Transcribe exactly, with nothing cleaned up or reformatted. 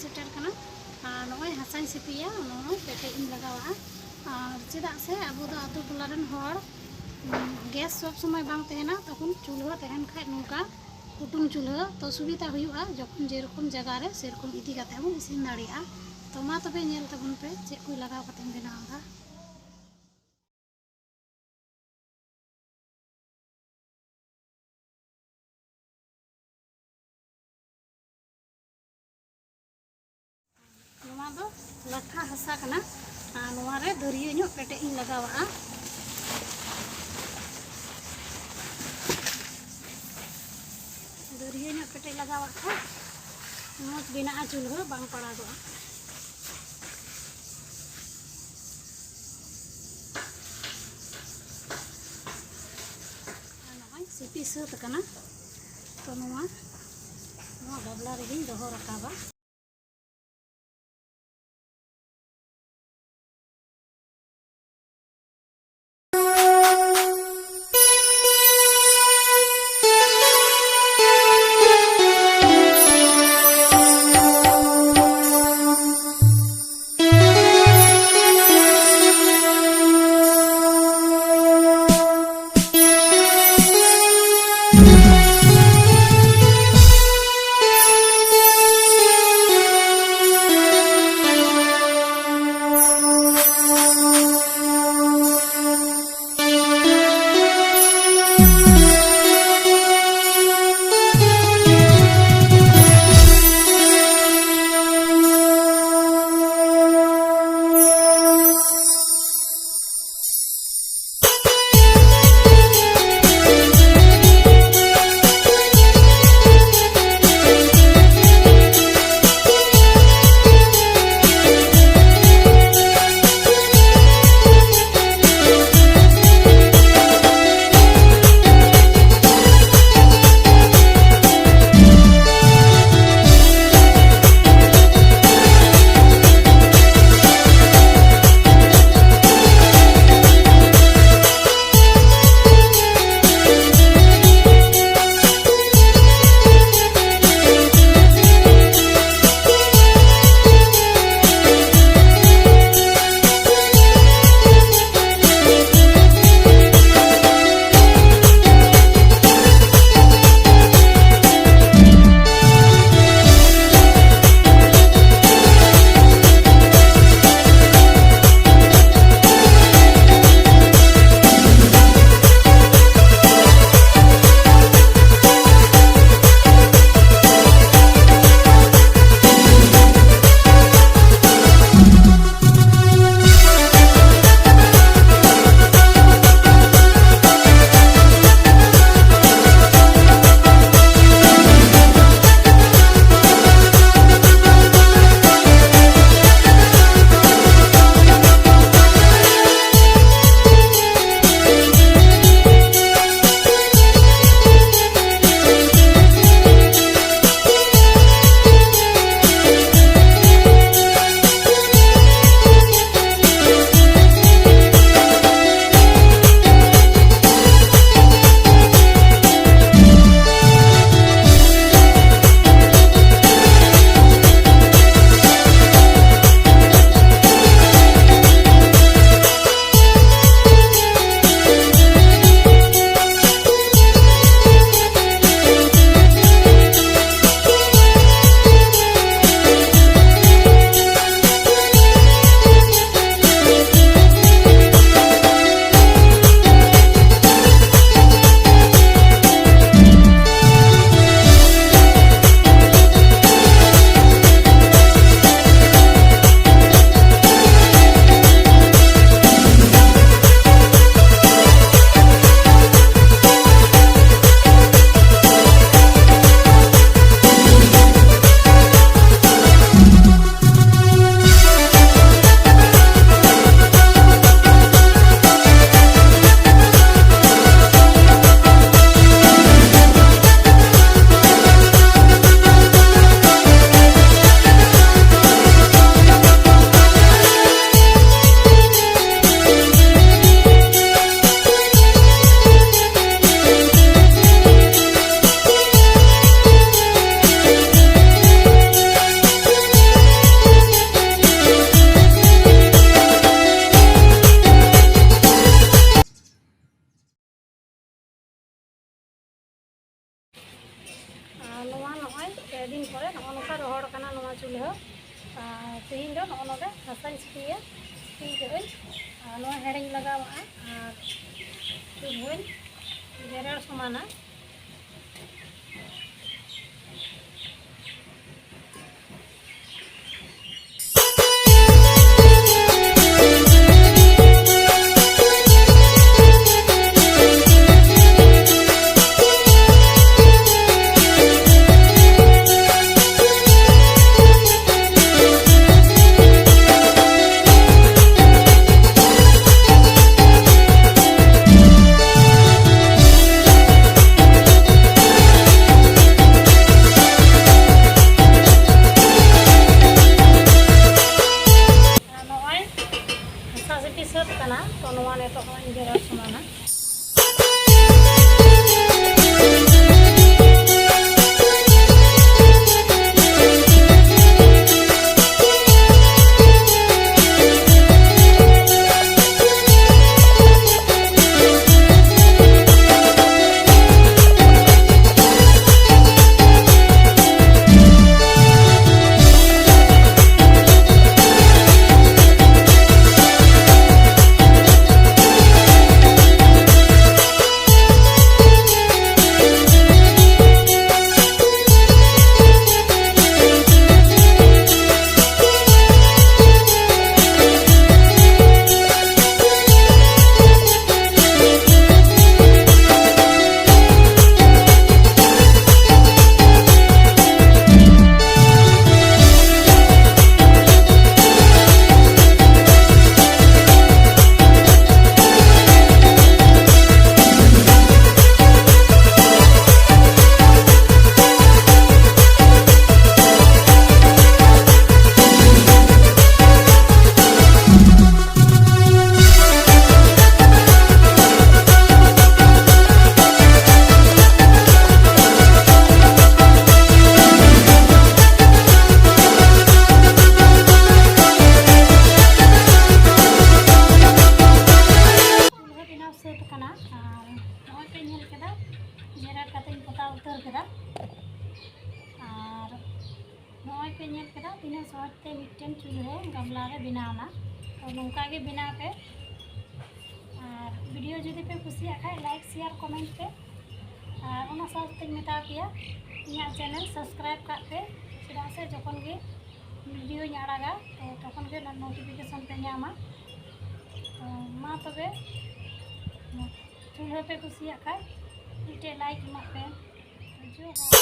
ᱥᱮᱴᱮᱨ ᱠᱟᱱᱟ᱾ ᱟᱨ ᱱᱚᱜᱼᱚᱭ ᱦᱟᱥᱟᱧ ᱥᱤᱯᱤᱭᱟ, ᱱᱚᱜᱼᱚᱭ ᱯᱮᱴᱮᱡ ᱤᱧ ᱞᱟᱜᱟᱣᱟᱜᱼᱟ᱾ ᱟᱨ ᱪᱮᱫᱟᱜ ᱥᱮ ᱟᱵᱚ ᱫᱚ ᱟᱛᱳ ᱴᱚᱞᱟ ᱨᱮᱱ ᱦᱚᱲ, ᱩᱸ, ᱜᱮᱥ ᱥᱚᱵ ᱥᱚᱢᱚᱭ ᱵᱟᱝ ᱛᱟᱦᱮᱱᱟ, ᱛᱚᱠᱷᱚᱱ ᱪᱩᱞᱦᱟᱹ ᱛᱟᱦᱮᱱ ᱠᱷᱟᱡ ᱱᱚᱝᱠᱟ ᱠᱩᱴᱩᱢ ᱪᱩᱞᱦᱟᱹ ᱛᱚ ᱥᱩᱵᱤᱫᱷᱟ ᱦᱩᱭᱩᱜᱼᱟ, ᱡᱚᱠᱷᱚᱱ ᱡᱮᱨᱚᱠᱚᱢ ᱡᱟᱭᱜᱟ ᱨᱮ ᱥᱮᱨᱚᱠᱚᱢ ᱤᱫᱤ ᱠᱟᱛᱮ ᱵᱚᱱ ᱤᱥᱤᱱ ᱫᱟᱲᱮᱭᱟᱜᱼᱟ᱾ ᱛᱚ ᱢᱟ ᱛᱚᱵᱮ ᱧᱮᱞ ᱛᱟᱵᱚᱱ ᱯᱮ ᱪᱮᱫ ᱠᱚ ᱞᱟᱜᱟᱣ ᱠᱟᱛᱮᱧ ᱵᱮᱱᱟᱣ ᱮᱫᱟ᱾ ᱱᱚᱣᱟ ᱫᱚ ᱞᱟᱴᱷᱟ ᱦᱟᱥᱟ ᱠᱟᱱᱟ᱾ ᱟᱨ ᱱᱚᱣᱟ ᱨᱮ ᱫᱟᱹᱨᱭᱟᱹ ᱧᱚᱜ ᱯᱮᱴᱮᱡ ᱤᱧ ᱞᱟᱜᱟᱣᱟᱜᱼᱟ᱾ ᱫᱟᱹᱨᱭᱟᱹ ᱧᱚᱜ ᱯᱮᱴᱮᱡ ᱞᱟᱜᱟᱣᱟᱜ ᱠᱷᱟᱱ ᱢᱚᱡᱽ ᱵᱮᱱᱟᱜᱼᱟ, ᱪᱩᱞᱦᱟᱹ ᱵᱟᱝ ᱯᱟᱲᱟᱜᱚᱜᱼᱟ᱾ ᱟᱨ ᱱᱚᱜᱼᱚᱭ ᱥᱤᱯᱤ ᱥᱟᱹᱛ ᱟᱠᱟᱱᱟ᱾ ᱛᱚ ᱱᱚᱣᱟ, ᱱᱚᱣᱟ ᱜᱟᱵᱞᱟ ᱨᱮᱜᱮᱧ ᱫᱚᱦᱚ ᱨᱟᱠᱟᱵᱟ᱾ ᱪᱩᱞᱦᱟᱹ᱾ ᱟᱨ ᱛᱮᱦᱮᱧ ᱫᱚ ᱱᱚᱜᱼᱚ ᱱᱚᱰᱮ ᱦᱟᱥᱟᱧ ᱥᱤᱯᱤᱭᱟ, ᱥᱤᱯᱤ ᱠᱟᱜ ᱟᱹᱧ᱾ ᱟᱨ ᱱᱚᱣᱟ ᱦᱮᱲᱮᱧ ᱞᱟᱜᱟᱣᱟᱜᱼᱟ ᱟᱨ ᱪᱩᱞᱦᱟᱹᱧ ᱡᱮᱨᱮᱲ ᱥᱚᱢᱟᱱᱟ᱾ ᱥᱚᱦᱚᱡᱽ ᱛᱮ ᱢᱤᱫᱴᱮᱱ ᱪᱩᱞᱦᱟᱹ ᱜᱟᱢᱞᱟ ᱨᱮ ᱵᱮᱱᱟᱣ ᱮᱱᱟ᱾ ᱛᱚ ᱱᱚᱝᱠᱟ ᱜᱮ ᱵᱮᱱᱟᱣ ᱯᱮ᱾ ᱟᱨ ᱵᱷᱤᱰᱤᱭᱳ ᱡᱩᱫᱤ ᱯᱮ ᱠᱩᱥᱤᱭᱟᱜ ᱠᱷᱟᱡ, ᱞᱟᱭᱤᱠ, ᱥᱮᱭᱟᱨ, ᱠᱚᱢᱮᱱᱴ ᱯᱮ᱾ ᱟᱨ ᱚᱱᱟ ᱥᱟᱶᱛᱮᱧ ᱢᱮᱛᱟ ᱯᱮᱭᱟ, ᱤᱧᱟᱹᱜ ᱪᱮᱱᱮᱞ ᱥᱟᱵᱥᱠᱨᱟᱭᱤᱵᱽ ᱠᱟᱜ ᱯᱮ, ᱪᱮᱫᱟᱜ ᱥᱮ ᱡᱚᱠᱷᱚᱱ ᱜᱮ ᱵᱷᱤᱰᱤᱭᱳᱧ ᱟᱲᱟᱜᱟ, ᱛᱚ ᱛᱚᱠᱷᱚᱱ ᱜᱮ ᱱᱳᱴᱤᱯᱷᱤᱠᱮᱥᱚᱱ ᱯᱮ ᱧᱟᱢᱟ᱾ ᱛᱚ ᱢᱟ ᱛᱚᱵᱮ, ᱪᱩᱞᱦᱟᱹ ᱯᱮ ᱠᱩᱥᱤᱭᱟᱜ ᱠᱷᱟᱡ ᱢᱤᱫᱴᱮᱡ ᱞᱟᱭᱤᱠ ᱮᱢᱟᱜ ᱯᱮ᱾ ᱡᱚᱦᱟᱨ᱾